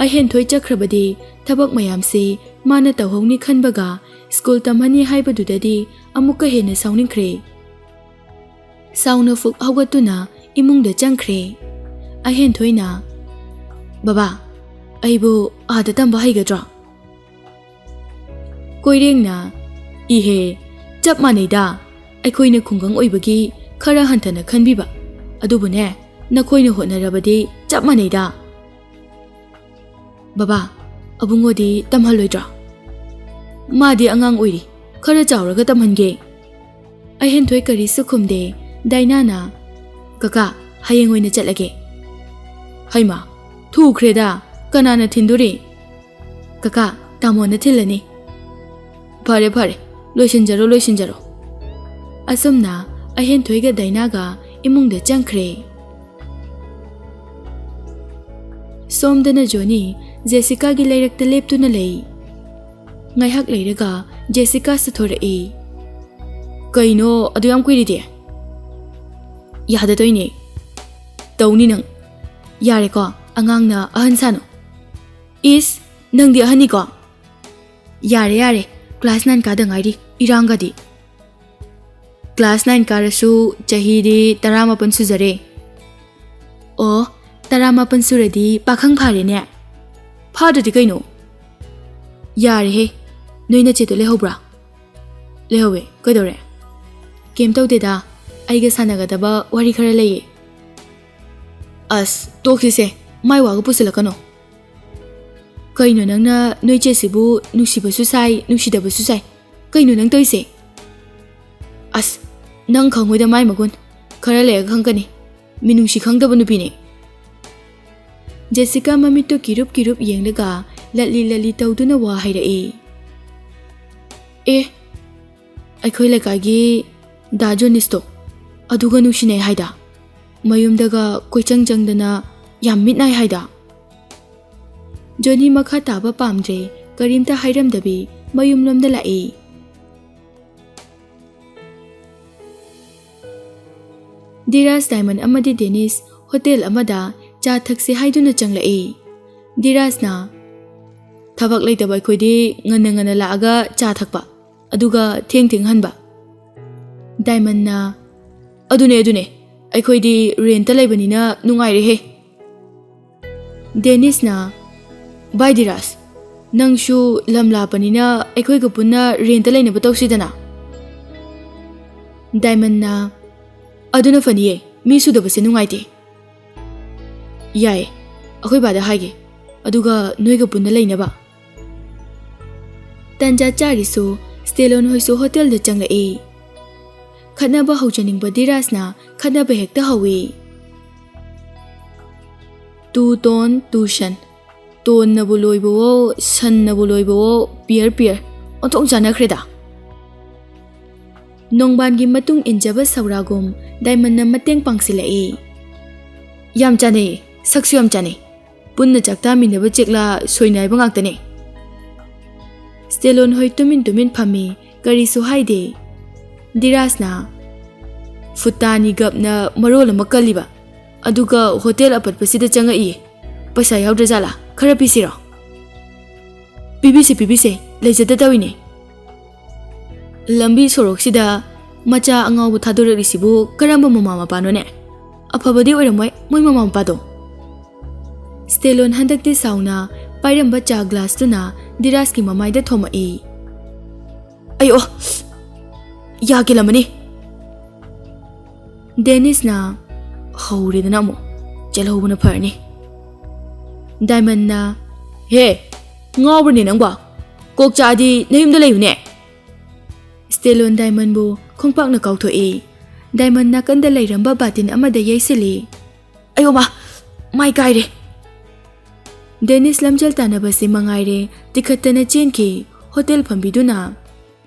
ꯑꯍꯦꯟꯊꯣꯏ ꯆꯠꯈ꯭ꯔꯕꯗꯤ ꯊꯕꯛ ꯃꯌꯥꯝꯁꯤ ꯃꯥꯅ ꯇꯧꯍꯧꯅꯤ ꯈꯟꯕꯒ ꯁ꯭ꯀꯨꯜ ꯇꯝꯍꯟꯅꯤ ꯍꯥꯏꯕꯗꯨꯗꯗꯤ ꯑꯃꯨꯛꯀ ꯍꯦꯟꯅ ꯁꯥꯎꯅꯤꯡꯈ꯭ꯔꯦ꯫ ꯁꯥꯎꯅ ꯐꯨꯛ ꯍꯧꯒꯠꯇꯨꯅ ꯏꯃꯨꯡꯗ ꯆꯪꯈ꯭ꯔꯦ꯫ ꯑꯍꯦꯟꯊꯣꯏꯅ, "ꯕꯕꯥ, ꯑꯩꯕꯨ ꯑꯥꯗ ꯇꯝꯕ ꯍꯩꯒꯗ꯭ꯔꯣ?" ꯀꯣꯏꯔꯦꯡꯅ, "ꯏꯍꯦ, ꯆꯞ ꯃꯥꯟꯅꯩꯗ꯫ ꯑꯩꯈꯣꯏꯅ ꯈꯨꯡꯒꯪ ꯑꯣꯏꯕꯒꯤ ꯈꯔ ꯍꯟꯊꯅ ꯈꯟꯕꯤꯕ꯫ ꯑꯗꯨꯕꯨꯅꯦ, ꯅꯈꯣꯏꯅ ꯍꯣꯠꯅꯔꯕꯗꯤ ꯆꯞ ꯃꯥꯟꯅꯩꯗ"꯫ "ꯕꯕꯥ, ꯑꯕꯨꯡꯉꯣꯗꯤ ꯇꯝꯍꯜꯂꯣꯏꯗ꯭ꯔꯣ?" "ꯃꯥꯗꯤ ꯑꯉꯥꯡ ꯑꯣꯏꯔꯤ, ꯈꯔ ꯆꯥꯎꯔꯒ ꯇꯝꯍꯟꯒꯦ"꯫ ꯑꯍꯦꯟꯊꯣꯏ ꯀꯔꯤꯁꯨ ꯈꯨꯝꯗꯦ꯫ ꯗꯥꯏꯅꯥꯅ, "ꯀꯀꯥ, ꯍꯌꯦꯡ ꯑꯣꯏꯅ ꯆꯠꯂꯒꯦ"꯫ "ꯍꯩꯃꯥ, ꯊꯨꯈ꯭ꯔꯦꯗ, ꯀꯅꯥꯅ ꯊꯤꯟꯗꯣꯔꯤ?" "ꯀꯀꯥ, ꯇꯥꯃꯣꯅ ꯊꯤꯜꯂꯅꯤ"꯫ "ꯐꯔꯦ, ꯐꯔꯦ, ꯂꯣꯏꯁꯤꯟꯖꯔꯣ, ꯂꯣꯏꯁꯤꯟꯖꯔꯣ"꯫ ꯑꯁꯨꯝꯅ ꯑꯍꯦꯟꯊꯣꯏꯒ ꯗꯥꯏꯅꯥꯒ ꯏꯃꯨꯡꯗ ꯆꯪꯈ꯭ꯔꯦ꯫ ꯁꯣꯝꯗꯅ ꯖꯣꯅꯤ ꯖꯦꯁꯤꯀꯥꯒꯤ ꯂꯩꯔꯛꯇ ꯂꯦꯞꯇꯨꯅ ꯂꯩ꯫ ꯉꯥꯏꯍꯥꯛ ꯂꯩꯔꯒ ꯖꯦꯁꯤꯀꯥꯁꯨ ꯊꯣꯔꯛꯏ꯫ "ꯀꯩꯅꯣ ꯑꯗꯨ ꯌꯥꯝ ꯀꯨꯏꯔꯤꯗꯤ?" "ꯌꯥꯗꯗꯣꯏꯅꯦ"꯫ "ꯇꯧꯅꯤ ꯅꯪ"꯫ "ꯌꯥꯔꯦꯀꯣ, ꯑꯉꯥꯡꯅ ꯑꯍꯟ ꯁꯥꯅꯨ"꯫ "ꯏꯁ, ꯅꯪꯗꯤ ꯑꯍꯟꯅꯤꯀꯣ"꯫ "ꯌꯥꯔꯦ, ꯌꯥꯔꯦ, ꯀ꯭ꯂꯥꯁ ꯅꯥꯏꯟ ꯀꯥꯗ ꯉꯥꯏꯔꯤ, ꯏꯔꯥꯡꯒꯗꯤ"꯫ "ꯀ꯭ꯂꯥꯁ ꯅꯥꯏꯟ ꯀꯥꯔꯁꯨ ꯆꯍꯤꯗꯤ ꯇꯔꯥꯃꯥꯄꯟ ꯁꯨꯖꯔꯦ"꯫ "ꯑꯣ, ꯇꯔꯥꯃꯥꯄꯟ ꯁꯨꯔꯗꯤ ꯄꯥꯈꯪ ꯐꯥꯔꯦꯅꯦ"꯫ "ꯐꯥꯗ꯭ꯔꯗꯤ ꯀꯩꯅꯣ"꯫ "ꯌꯥꯔꯦꯍꯦ, ꯅꯣꯏ ꯅꯆꯦꯗꯣ ꯂꯩꯍꯧꯕ꯭ꯔꯥ?" "ꯂꯩꯍꯧꯋꯦ, ꯀꯩꯗꯧꯔꯦ?" "ꯀꯩꯝ ꯇꯧꯗꯦꯗ, ꯑꯩꯒ ꯁꯥꯟꯅꯒꯗꯕ ꯋꯥꯔꯤ ꯈꯔ ꯂꯩꯌꯦ"꯫ "ꯑꯁ, ꯇꯣꯛꯁꯤꯁꯦ, ꯃꯥꯏ ꯋꯥꯒ ꯄꯨꯁꯤꯜꯂꯛꯀꯅꯣ"꯫ "ꯀꯩꯅꯣ ꯅꯪꯅ ꯅꯣꯏ ꯆꯦꯁꯤꯕꯨ ꯅꯨꯡꯁꯤꯕꯁꯨ ꯁꯥꯏ, ꯅꯨꯡꯁꯤꯗꯕꯁꯨ ꯁꯥꯏ? ꯀꯩꯅꯣ ꯅꯪ ꯇꯧꯔꯤꯁꯦ?" "ꯑꯁ, ꯅꯪ ꯈꯪꯉꯣꯏꯗ ꯃꯥꯏ ꯃꯒꯨꯟ꯫ ꯈꯔ ꯂꯩꯔꯒ ꯈꯪꯒꯅꯤ꯫ ꯃꯤꯅꯨꯡꯁꯤ ꯈꯪꯗꯕ ꯅꯨꯄꯤꯅꯦ"꯫ ꯖꯦꯁꯤꯀꯥ ꯃꯃꯤꯠꯇꯨ ꯀꯤꯔꯨꯞ ꯀꯤꯔꯨꯞ ꯌꯦꯡꯂꯒ ꯂꯠꯂꯤ ꯂꯠꯂꯤ ꯇꯧꯗꯨꯅ ꯋꯥ ꯍꯥꯏꯔꯛꯏ꯫ "ꯑꯦ, ꯑꯩꯈꯣꯏ ꯂꯩꯀꯥꯏꯒꯤ ꯗꯥ ꯖꯣꯅꯤꯁꯇꯣ ꯑꯗꯨꯒ ꯅꯨꯡꯁꯤꯅꯩ ꯍꯥꯏꯗ꯫ ꯃꯌꯨꯝꯗꯒ ꯀꯣꯏꯆꯪ ꯆꯪꯗꯅ ꯌꯥꯝ ꯃꯤꯠ ꯅꯥꯏ ꯍꯥꯏꯗ꯫ ꯖꯣꯅꯤ ꯃꯈꯥ ꯇꯥꯕ ꯄꯥꯝꯗ꯭ꯔꯦ, ꯀꯔꯤꯝꯇ ꯍꯥꯏꯔꯝꯗꯕꯤ ꯃꯌꯨꯝꯂꯣꯝꯗ ꯂꯥꯛꯏ꯫ ꯙꯤꯔꯥꯖ, ꯗꯥꯏꯃꯟ ꯑꯃꯗꯤ ꯗꯦꯅꯤꯁ ꯍꯣꯇꯦꯜ ꯑꯃꯗ ꯆꯥ ꯊꯛꯁꯦ ꯍꯥꯏꯗꯨꯅ ꯆꯪꯂꯛꯏ꯫ ꯙꯤꯔꯥꯖꯅ, "ꯊꯕꯛ ꯂꯩꯇꯕ ꯑꯩꯈꯣꯏꯗꯤ ꯉꯟꯅ ꯉꯟꯅ ꯂꯥꯛꯑꯒ ꯆꯥ ꯊꯛꯄ, ꯑꯗꯨꯒ ꯊꯦꯡ ꯊꯦꯡ ꯍꯟꯕ꯫" ꯗꯥꯏꯃꯟꯅ, "ꯑꯗꯨꯅꯦ, ꯑꯗꯨꯅꯦ, ꯑꯩꯈꯣꯏꯗꯤ ꯔꯦꯟꯇ ꯂꯩꯕꯅꯤꯅ ꯅꯨꯡꯉꯥꯏꯔꯦꯍꯦ꯫" ꯗꯦꯅꯤꯁꯅ, "ꯚꯥꯏ ꯙꯤꯔꯥꯖ, ꯅꯪꯁꯨ ꯂꯝ ꯂꯥꯞꯄꯅꯤꯅ ꯑꯩꯈꯣꯏꯒ ꯄꯨꯟꯅ ꯔꯦꯟꯇ ꯂꯩꯅꯕ ꯇꯧꯁꯤꯗꯅ꯫" ꯗꯥꯏꯃꯟꯅ, "ꯑꯗꯨꯅ ꯐꯅꯤꯌꯦ, ꯃꯤ ꯁꯨꯗꯕꯁꯦ ꯅꯨꯡꯉꯥꯏꯇꯦ꯫" "ꯌꯥꯏ, ꯑꯩꯈꯣꯏ ꯕꯥꯗ ꯍꯥꯏꯒꯦ, ꯑꯗꯨꯒ ꯅꯣꯏꯒ ꯄꯨꯟꯅ ꯂꯩꯅꯕ꯫" ꯇꯟꯖꯥ ꯆꯥꯔꯤꯁꯨ ꯁ꯭ꯇꯦꯂꯣꯟ ꯍꯣꯏꯁꯨ ꯍꯣꯇꯦꯜꯗ ꯆꯪꯂꯛꯏ꯫ ꯈꯠꯅꯕ ꯍꯧꯖꯅꯤꯡꯕ ꯙꯤꯔꯥꯖꯅ ꯈꯠꯅꯕ ꯍꯦꯛꯇ ꯍꯧꯏ꯫ ꯇꯨ ꯇꯣꯟ ꯇꯨ ꯁꯟ, ꯇꯣꯟꯅꯕꯨ ꯂꯣꯏꯕꯋꯣ, ꯁꯟꯅꯕꯨ ꯂꯣꯏꯕꯋꯣ, ꯄꯤꯌꯔ ꯄꯤꯌꯔ, ꯑꯣꯟꯊꯣꯛ ꯆꯥꯟꯅꯈ꯭ꯔꯦꯗ꯫ ꯅꯣꯡꯕꯥꯟꯒꯤ ꯃꯇꯨꯡ ꯏꯟꯖꯕ ꯁꯧꯔꯥꯒꯨꯝ ꯗꯥꯏꯃꯟꯅ ꯃꯇꯦꯡ ꯄꯥꯡꯁꯤꯜꯂꯛꯏ꯫ "ꯌꯥꯝ ꯆꯥꯟꯅꯩ, ꯁꯛꯁꯨ ꯌꯥꯝ ꯆꯥꯟꯅꯩ꯫ ꯄꯨꯟꯅ ꯆꯥꯛ ꯆꯥꯃꯤꯟꯅꯕ ꯆꯦꯛꯂꯥ ꯁꯣꯏꯅꯥꯏꯕ ꯉꯥꯛꯇꯅꯦ꯫" ꯁ꯭ꯇꯦꯂꯣꯟ ꯍꯣꯏ ꯇꯨꯃꯤꯟ ꯇꯨꯃꯤꯟ ꯐꯝꯃꯤ, ꯀꯔꯤꯁꯨ ꯍꯥꯏꯗꯦ꯫ ꯙꯤꯔꯥꯖꯅ, "ꯐꯨꯇꯥꯅꯤ ꯒꯞꯅ ꯃꯔꯣꯜ ꯑꯃ ꯀꯜꯂꯤꯕ, ꯑꯗꯨꯒ ꯍꯣꯇꯦꯜ ꯑꯄꯠꯄꯁꯤꯗ ꯆꯪꯉꯛꯏ꯫ ꯄꯩꯁꯥ ꯌꯥꯎꯗ꯭ꯔꯖꯥꯠꯂꯥ? ꯈꯔ ꯄꯤꯁꯤꯔꯣ?" "ꯄꯤꯕꯤꯁꯦ, ꯄꯤꯕꯤꯁꯦ, ꯂꯩꯖꯗ ꯇꯧꯏꯅꯦ꯫" "ꯂꯝꯕꯤ ꯁꯣꯔꯣꯛꯁꯤꯗ ꯃꯆꯥ ꯑꯉꯥꯎꯕ ꯊꯥꯗꯣꯔꯛꯂꯤꯁꯤꯕꯨ ꯀꯔꯝꯕ ꯃꯃꯥ ꯃꯄꯥꯅꯣꯅꯦ? ꯑꯐꯕꯗꯤ ꯑꯣꯏꯔꯝꯃꯣꯏ ꯃꯣꯏ ꯃꯃꯥ ꯃꯄꯥꯗꯣ꯫" ꯁ꯭ꯇꯦꯂꯣꯟ ꯍꯟꯗꯛꯇꯤ ꯁꯥꯎꯅ ꯄꯥꯏꯔꯝꯕ ꯆꯥ ꯒ꯭ꯂꯥꯁꯇꯨꯅ ꯙꯤꯔꯥꯖꯀꯤ ꯃꯃꯥꯏꯗ ꯊꯣꯝꯃꯛꯏ꯫ "ꯑꯌꯣ, ꯌꯥ ꯀꯦꯜꯂꯝꯃꯅꯤ꯫" ꯗꯦꯅꯤꯁꯅ, "ꯍꯧꯔꯦꯗꯅ ꯑꯃꯨꯛ, ꯆꯦꯜꯍꯧꯕꯅ ꯐꯔꯅꯤ꯫" ꯗꯥꯏꯃꯟꯅ, "ꯍꯦ, ꯉꯥꯎꯕ꯭ꯔꯅꯦ ꯅꯪꯕꯣ? ꯀꯣꯛ ꯆꯥꯛꯑꯗꯤ ꯅꯌꯨꯝꯗ ꯂꯩꯌꯨꯅꯦ꯫" ꯁ꯭ꯇꯦꯂꯣꯟ ꯗꯥꯏꯃꯟꯕꯨ ꯈꯣꯡꯄꯥꯛꯅ ꯀꯥꯎꯊꯣꯛꯏ꯫ ꯗꯥꯏꯃꯟ ꯅꯥꯀꯟꯗ ꯂꯩꯔꯝꯕ ꯕꯥꯇꯤꯟ ꯑꯃꯗ ꯌꯩꯁꯤꯜꯂꯤ꯫ "ꯑꯌꯣ ꯃꯥ, ꯃꯥꯏ ꯀꯥꯏꯔꯦ!" ꯗꯦꯅꯤꯁ ꯂꯝꯖꯦꯜ ꯇꯥꯟꯅꯕꯁꯤ ꯃꯉꯥꯏꯔꯦ, ꯇꯤꯈꯠꯇꯅ ꯆꯦꯟꯈꯤ꯫ ꯍꯣꯇꯦꯜ ꯐꯝꯕꯤꯗꯨꯅ,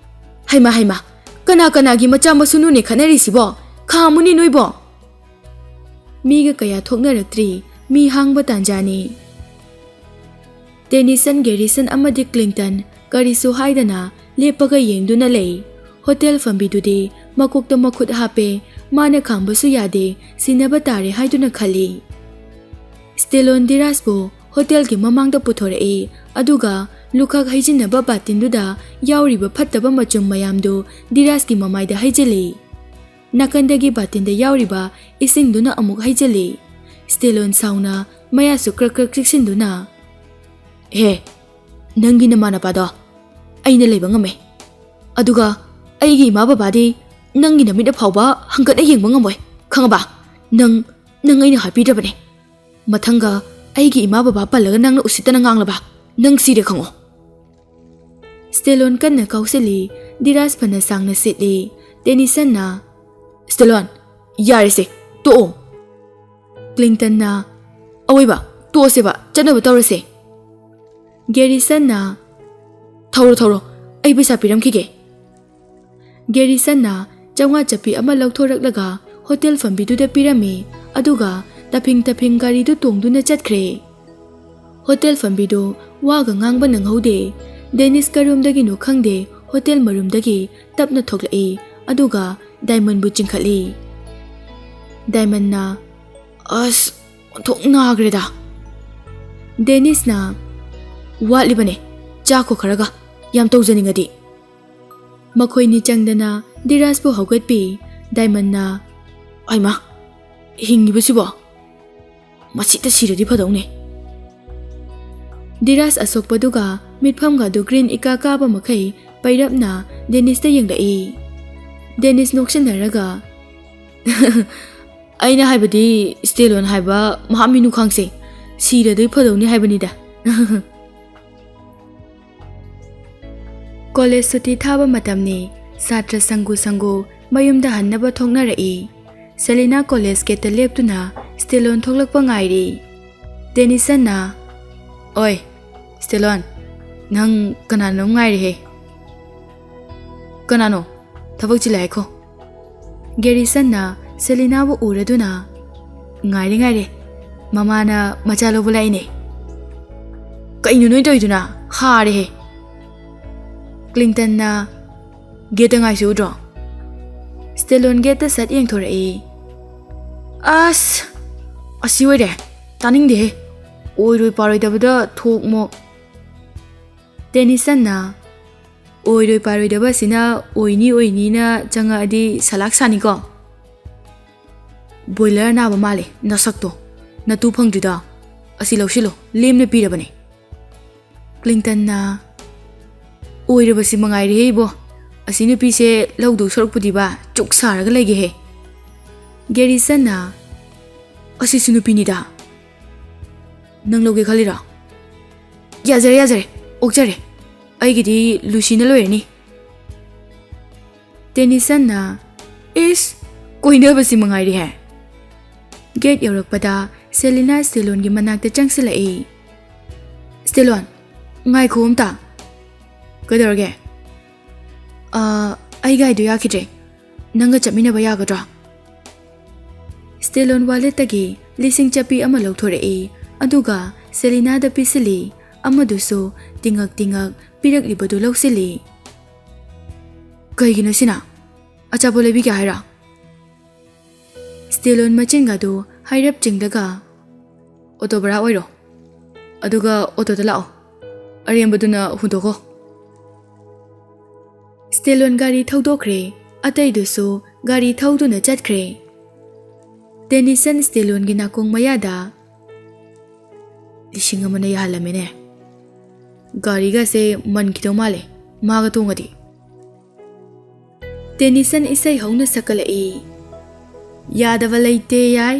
"ꯍꯩꯃꯥ, ꯍꯩꯃꯥ, ꯀꯅꯥ ꯀꯅꯥꯒꯤ ꯃꯆꯥ ꯃꯁꯨꯅꯨꯅꯦ ꯈꯠꯅꯔꯤꯁꯤꯕꯣ? ꯈꯥꯝꯃꯨꯅꯦ ꯅꯣꯏꯕꯣ꯫ ꯃꯤꯒ ꯀꯌꯥ ꯊꯣꯛꯅꯔꯛꯇ꯭ꯔꯤ꯫ ꯃꯤ ꯍꯥꯡꯕ ꯇꯥꯟꯖꯥꯅꯤ꯫ ꯇꯦꯅꯤꯁꯟ, ꯒꯦꯔꯤꯁꯟ ꯑꯃꯗꯤ ꯀ꯭ꯂꯤꯟꯇꯟ ꯀꯔꯤꯁꯨ ꯍꯥꯏꯗꯅ ꯂꯦꯞꯄꯒ ꯌꯦꯡꯗꯨꯅ ꯂꯩ꯫ ꯍꯣꯇꯦꯜ ꯐꯝꯕꯤꯗꯨꯗꯤ ꯃꯀꯣꯛꯇ ꯃꯈꯨꯠ ꯍꯥꯞꯄꯦ꯫ ꯃꯥꯅ ꯈꯥꯝꯕꯁꯨ ꯌꯥꯗꯦ, ꯁꯤꯟꯅꯕ ꯇꯥꯔꯦ ꯍꯥꯏꯗꯨꯅ ꯈꯜꯂꯤ꯫ ꯁ꯭ꯇꯦꯂꯣꯟ ꯗꯤꯔꯥꯖꯄꯨ ꯍꯣꯇꯦꯜꯒꯤ ꯃꯃꯥꯡꯗ ꯄꯨꯊꯣꯔꯛꯏ, ꯑꯗꯨꯒ ꯂꯨꯈꯥꯛ ꯍꯩꯖꯤꯟꯅꯕ ꯕꯥꯇꯤꯟꯗꯨꯗ ꯌꯥꯎꯔꯤꯕ ꯐꯠꯇꯕ ꯃꯆꯨꯝ ꯃꯌꯥꯝꯗꯨ ꯗꯤꯔꯥꯖꯀꯤ ꯃꯃꯥꯏꯗ ꯍꯩꯖꯤꯜꯂꯤ꯫ ꯅꯥꯀꯟꯗꯒꯤ ꯕꯥꯇꯤꯟꯗ ꯌꯥꯎꯔꯤꯕ ꯏꯁꯤꯡꯗꯨꯅ ꯑꯃꯨꯛ ꯍꯩꯖꯤꯜꯂꯤ꯫ ꯁ꯭ꯇꯦꯂꯣꯟ ꯁꯥꯎꯅ ꯃꯌꯥꯁꯨ ꯀ꯭ꯔꯛ ꯀ꯭ꯔꯛ ꯆꯤꯛꯁꯤꯟꯗꯨꯅ, "ꯍꯦ, ꯅꯪꯒꯤ ꯅꯃꯥꯟꯅꯕꯗꯣ ꯑꯩꯅ ꯂꯩꯕ ꯉꯝꯃꯦ, ꯑꯗꯨꯒ ꯑꯩꯒꯤ ꯏꯃꯥ ꯕꯕꯥꯗꯤ ꯅꯪꯒꯤ ꯅꯃꯤꯠꯅ ꯐꯥꯎꯕ ꯍꯪꯒꯠꯅ ꯌꯦꯡꯕ ꯉꯝꯃꯣꯏ, ꯈꯪꯉꯕ? ꯅꯪ, ꯅꯪ ꯑꯩꯅ ꯍꯥꯏꯕꯤꯗ꯭ꯔꯕꯅꯦ꯫ ꯃꯊꯪꯒ ꯑꯩꯒꯤ ꯏꯃꯥ ꯕꯕꯥ ꯄꯜꯂꯒ ꯅꯪꯅ ꯎꯁꯤꯠꯇꯅ ꯉꯥꯡꯂꯕ, ꯅꯪ ꯁꯤꯔꯦ ꯈꯪꯉꯣ꯫" ꯁ꯭ꯇꯦꯂꯣꯟ ꯀꯟꯅ ꯀꯥꯎꯁꯤꯜꯂꯤ꯫ ꯗꯤꯔꯥꯖ ꯐꯅ ꯁꯥꯡꯅ ꯁꯤꯠꯂꯤ꯫ ꯇꯦꯅꯤꯁꯟꯅ, "ꯁ꯭ꯇꯦꯂꯣꯟ, ꯌꯥꯔꯦꯁꯦ, ꯇꯣꯛꯑꯣ꯫" ꯀ꯭ꯂꯤꯟꯇꯟꯅ, "ꯑꯋꯣꯏꯕ, ꯇꯣꯛꯑꯁꯦꯕ, ꯆꯠꯅꯕ ꯇꯧꯔꯁꯦ꯫" ꯒꯦꯔꯤꯁꯟꯅ, "ꯊꯧꯔꯣ, ꯊꯧꯔꯣ, ꯑꯩ ꯄꯩꯁꯥ ꯄꯤꯔꯝꯈꯤꯒꯦ꯫" ꯒꯦꯔꯤꯁꯟꯅ ꯆꯥꯝꯃꯉꯥ ꯆꯞꯄꯤ ꯑꯃ ꯂꯧꯊꯣꯔꯛꯂꯒ ꯍꯣꯇꯦꯜ ꯐꯝꯕꯤꯗꯨꯗ ꯄꯤꯔꯝꯃꯤ, ꯑꯗꯨꯒ ꯇꯐꯤꯡ ꯇꯐꯤꯡ ꯒꯥꯔꯤꯗꯨ ꯇꯣꯡꯗꯨꯅ ꯆꯠꯈ꯭ꯔꯦ꯫ ꯍꯣꯇꯦꯜ ꯐꯝꯕꯤꯗꯨ ꯋꯥꯒ ꯉꯥꯡꯕ ꯅꯪꯍꯧꯗꯦ꯫ ꯗꯦꯅꯤꯁ ꯀꯔꯣꯝꯗꯒꯤꯅꯣ ꯈꯪꯗꯦ, ꯍꯣꯇꯦꯜ ꯃꯔꯨꯝꯗꯒꯤ ꯇꯞꯅ ꯊꯣꯛꯂꯛꯏ, ꯑꯗꯨꯒ ꯗꯥꯏꯃꯟꯕꯨ ꯆꯤꯡꯈꯠꯂꯤ꯫ ꯗꯥꯏꯃꯟꯅ, "ꯑꯁ, ꯑꯣꯟꯊꯣꯛ ꯅꯥꯈ꯭ꯔꯦꯗ꯫" ꯗꯦꯅꯤꯁꯅ, "ꯋꯥꯠꯂꯤꯕꯅꯦ, ꯆꯥꯈꯣ ꯈꯔꯒ, ꯌꯥꯝ ꯇꯧꯖꯅꯤꯡꯉꯗꯤ꯫" ꯃꯈꯣꯏꯅꯤ ꯆꯪꯗꯅ ꯗꯤꯔꯥꯖꯄꯨ ꯍꯧꯒꯠꯄꯤ꯫ ꯗꯥꯏꯃꯟꯅ, "ꯑꯩꯃ, ꯍꯤꯡꯉꯤꯕꯁꯤꯕꯣ? ꯃꯁꯤꯗ ꯁꯤꯔꯗꯤ ꯐꯗꯧꯅꯦ꯫" ꯗꯤꯔꯥꯖ ꯑꯁꯣꯛꯄꯗꯨꯒ ꯃꯤꯠꯐꯝꯒ ꯑꯗꯨ ꯒ꯭ꯔꯤꯟ ꯏꯀꯥ ꯀꯥꯕ ꯃꯈꯩ ꯄꯩꯔꯞꯅ ꯗꯦꯅꯤꯁꯇ ꯌꯦꯡꯂꯛꯏ꯫ ꯗꯦꯅꯤꯁ ꯅꯣꯛꯁꯤꯟꯅꯔꯒ, "ꯑꯩꯅ ꯍꯥꯏꯕꯗꯤ ꯁ꯭ꯇꯦꯂꯣꯟ ꯍꯥꯏꯕ ꯃꯍꯥ ꯃꯤꯅꯨꯈꯥꯡꯁꯦ ꯁꯤꯔꯗꯤ ꯐꯗꯧꯅꯤ ꯍꯥꯏꯕꯅꯤꯗ꯫" ꯀꯣꯂꯦꯖ ꯁꯨꯇꯤ ꯊꯥꯕ ꯃꯇꯝꯅꯤ꯫ ꯁꯥꯇ꯭ꯔ ꯁꯪꯒꯨ ꯁꯪꯒꯨ ꯃꯌꯨꯝꯗ ꯍꯟꯅꯕ ꯊꯣꯛꯅꯔꯛꯏ꯫ ꯁꯦꯂꯤꯅꯥ ꯀꯣꯂꯦꯖ ꯒꯦꯠꯇ ꯂꯦꯞꯇꯨꯅ ꯁ꯭ꯇꯦꯂꯣꯟ ꯊꯣꯛꯂꯛꯄ ꯉꯥꯏꯔꯤ꯫ ꯗꯦꯅꯤꯁꯟꯅ, "ꯑꯣꯏ, ꯁ꯭ꯇꯦꯂꯣꯟ, ꯅꯪ ꯀꯅꯥꯅꯣꯝ ꯉꯥꯏꯔꯦꯍꯦ꯫" "ꯀꯅꯥꯅꯣ? ꯊꯕꯛ ꯆꯤꯜꯂꯦ ꯍꯥꯏꯈꯣ꯫ ꯒꯦꯔꯤꯁꯟꯅ ꯁꯦꯂꯤꯅꯥꯕꯨ ꯎꯔꯗꯨꯅ, "ꯉꯥꯏꯔꯦ, ꯉꯥꯏꯔꯦ, ꯃꯃꯥꯅ ꯃꯆꯥ ꯂꯧꯕ ꯂꯥꯛꯏꯅꯦ꯫ ꯀꯩꯅꯣ ꯅꯣꯏ ꯇꯧꯔꯤꯗꯨꯅ? ꯍꯥꯔꯦꯍꯦ!" ꯀ꯭ꯂꯤꯟꯇꯟꯅ, "ꯒꯦꯠꯇ ꯉꯥꯏꯁꯤ ꯎꯗ꯭ꯔꯣ?" ꯁ꯭ꯇꯦꯂꯣꯟ ꯒꯦꯠꯇ ꯁꯠ ꯌꯦꯡꯊꯣꯔꯛꯏ꯫ "ꯑꯁ! ꯑꯁꯤ ꯑꯣꯏꯔꯦ꯫ ꯇꯥꯅꯤꯡꯗꯦꯍꯦ꯫ ꯑꯣꯏꯔꯣꯏ ꯄꯥꯔꯣꯏꯗꯕꯗ ꯊꯣꯛ ꯃꯣꯛ꯫" ꯇꯦꯅꯤꯁꯟꯅ, "ꯑꯣꯏꯔꯣꯏ ꯄꯥꯔꯣꯏꯗꯕ ꯑꯁꯤꯅ ꯑꯣꯏꯅꯤ ꯑꯣꯏꯅꯤꯅ ꯆꯪꯉꯛꯑꯗꯤ ꯁꯂꯥꯛ ꯁꯥꯅꯤꯀꯣ꯫ ꯕꯣꯏꯂꯔ ꯅꯥꯕ ꯃꯥꯜꯂꯦ ꯅꯁꯛꯇꯣ꯫ ꯅꯇꯨ ꯐꯪꯗ꯭ꯔꯤꯗꯣ꯫ ꯑꯁꯤ ꯂꯧꯁꯤꯜꯂꯣ, ꯂꯦꯝꯅ ꯄꯤꯔꯕꯅꯦ꯫" ꯀ꯭ꯂꯤꯟꯇꯟꯅ, "ꯑꯣꯏꯔꯕꯁꯤ ꯃꯉꯥꯏꯔꯦꯍꯦ ꯏꯕꯣ꯫ ꯑꯁꯤ ꯅꯨꯄꯤꯁꯦ ꯂꯧꯗꯧ ꯁꯔꯨꯛꯄꯨꯗꯤꯕ ꯆꯨꯛ ꯁꯥꯔꯒ ꯂꯩꯒꯦꯍꯦ꯫" ꯒꯦꯔꯤꯁꯟꯅ, "ꯑꯁꯤꯁꯨ ꯅꯨꯄꯤꯅꯤꯗ꯫ ꯅꯪ ꯂꯧꯒꯦ ꯈꯜꯂꯤꯔꯣ? ꯌꯥꯖꯔꯦ, ꯌꯥꯖꯔꯦ, ꯑꯣꯛꯆꯔꯦ꯫ ꯑꯩꯒꯤꯗꯤ ꯂꯨꯁꯤꯅ ꯂꯣꯏꯔꯅꯤ꯫" ꯇꯦꯅꯤꯁꯟꯅ, "ꯏꯁ, ꯀꯣꯏꯅꯕꯁꯤ ꯃꯉꯥꯏꯔꯦꯍꯦ꯫" ꯒꯦꯠ ꯌꯧꯔꯛꯄꯗ ꯁꯦꯂꯤꯅꯥ ꯁ꯭ꯇꯦꯂꯣꯟꯒꯤ ꯃꯅꯥꯛꯇ ꯆꯪꯁꯤꯜꯂꯛꯏ꯫ "ꯁ꯭ꯇꯦꯂꯣꯟ, ꯉꯥꯏꯈꯣ ꯑꯝꯇ꯫" "ꯀꯩꯗꯧꯔꯒꯦ?" "ꯑ, ꯑꯩ ꯒꯥꯔꯤꯗꯣ ꯌꯥꯈꯤꯗ꯭ꯔꯦ꯫ ꯅꯪꯒ ꯆꯠꯃꯤꯟꯅꯕ ꯌꯥꯒꯗ꯭ꯔꯣ?" ꯁ꯭ꯇꯦꯂꯣꯟ ꯋꯥꯂꯦꯠꯇꯒꯤ ꯂꯤꯁꯤꯡ ꯆꯠꯄꯤ ꯑꯃ ꯂꯧꯊꯣꯔꯛꯏ, ꯑꯗꯨꯒ ꯁꯦꯂꯤꯅꯥꯗ ꯄꯤꯁꯤꯜꯂꯤ꯫ ꯑꯃꯗꯨꯁꯨ ꯇꯤꯡꯉꯛ ꯇꯤꯡꯉꯛ ꯄꯤꯔꯛꯂꯤꯕꯗꯨ ꯂꯧꯁꯤꯜꯂꯤ꯫ "ꯀꯩꯒꯤꯅꯣ ꯁꯤꯅ? ꯑꯆꯥꯄꯣꯠ ꯂꯩꯕꯤꯒꯦ ꯍꯥꯏꯔꯣ?" ꯁ꯭ꯇꯦꯂꯣꯟ ꯃꯆꯤꯟꯒꯗꯨ ꯍꯥꯏꯔꯞ ꯆꯤꯡꯂꯒ, "ꯑꯣꯇꯣ ꯚꯔꯥ ꯑꯣꯏꯔꯣ, ꯑꯗꯨꯒ ꯑꯣꯇꯣꯗ ꯂꯥꯛꯑꯣ꯫ ꯑꯔꯦꯝꯕꯗꯨꯅ ꯍꯨꯟꯗꯣꯛꯈꯣ꯫" ꯁ꯭ꯇꯦꯂꯣꯟ ꯒꯥꯔꯤ ꯊꯧꯗꯣꯛꯈ꯭ꯔꯦ꯫ ꯑꯇꯩꯗꯨꯁꯨ ꯒꯥꯔꯤ ꯊꯧꯗꯨꯅ ꯆꯠꯈ꯭ꯔꯦ꯫ ꯇꯦꯅꯤꯁꯟ ꯁ꯭ꯇꯦꯂꯣꯟꯒꯤ ꯅꯥꯀꯣꯡ ꯃꯌꯥꯗ, "ꯂꯤꯁꯤꯡ ꯑꯃꯅ ꯌꯥꯍꯜꯂꯝꯃꯦꯅꯦ꯫ ꯒꯥꯔꯤꯒꯁꯦ ꯃꯟꯈꯤꯗꯧ ꯃꯥꯜꯂꯦ ꯃꯥꯒ ꯇꯣꯡꯉꯗꯤ꯫" ꯇꯦꯅꯤꯁꯟ ꯏꯁꯩ ꯍꯧꯅ ꯁꯛꯀꯠꯂꯛꯏ꯫ "ꯌꯥꯗꯕ ꯂꯩꯇꯦ ꯌꯥꯏ,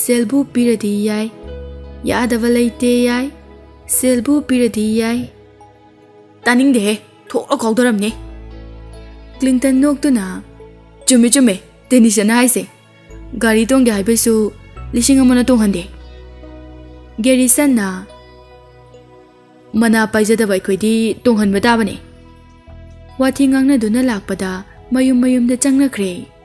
ꯁꯦꯜꯕꯨ ꯄꯤꯔꯗꯤ ꯌꯥꯏ꯫ ꯌꯥꯗꯕ ꯂꯩꯇꯦ ꯌꯥꯏ, ꯁꯦꯜꯕꯨ ꯄꯤꯔꯗꯤ ꯌꯥꯏ꯫" "ꯇꯥꯅꯤꯡꯗꯦꯍꯦ, ꯊꯣꯛꯂ ꯀꯥꯎꯗꯔꯝꯅꯦ꯫" ꯀ꯭ꯂꯤꯟꯇꯟ ꯅꯣꯛꯇꯨꯅ, "ꯆꯨꯝꯃꯦ, ꯆꯨꯝꯃꯦ, ꯇꯦꯅꯤꯁꯟꯅ ꯍꯥꯏꯁꯦ꯫ ꯒꯥꯔꯤ ꯇꯣꯡꯒꯦ ꯍꯥꯏꯕꯩꯁꯨ ꯂꯤꯁꯤꯡ ꯑꯃꯅ ꯇꯣꯡꯍꯟꯗꯦ꯫" ꯒꯦꯔꯤꯁꯟꯅ, "ꯃꯅꯥ ꯄꯥꯏꯖꯗꯕ ꯑꯩꯈꯣꯏꯗꯤ ꯇꯣꯡꯍꯟꯕ ꯇꯥꯕꯅꯦ꯫" ꯋꯥꯊꯤ ꯉꯥꯡꯅꯗꯨꯅ ꯂꯥꯛꯄꯗ ꯃꯌꯨꯝ ꯃꯌꯨꯝꯗ ꯆꯪꯅꯈ꯭ꯔꯦ꯫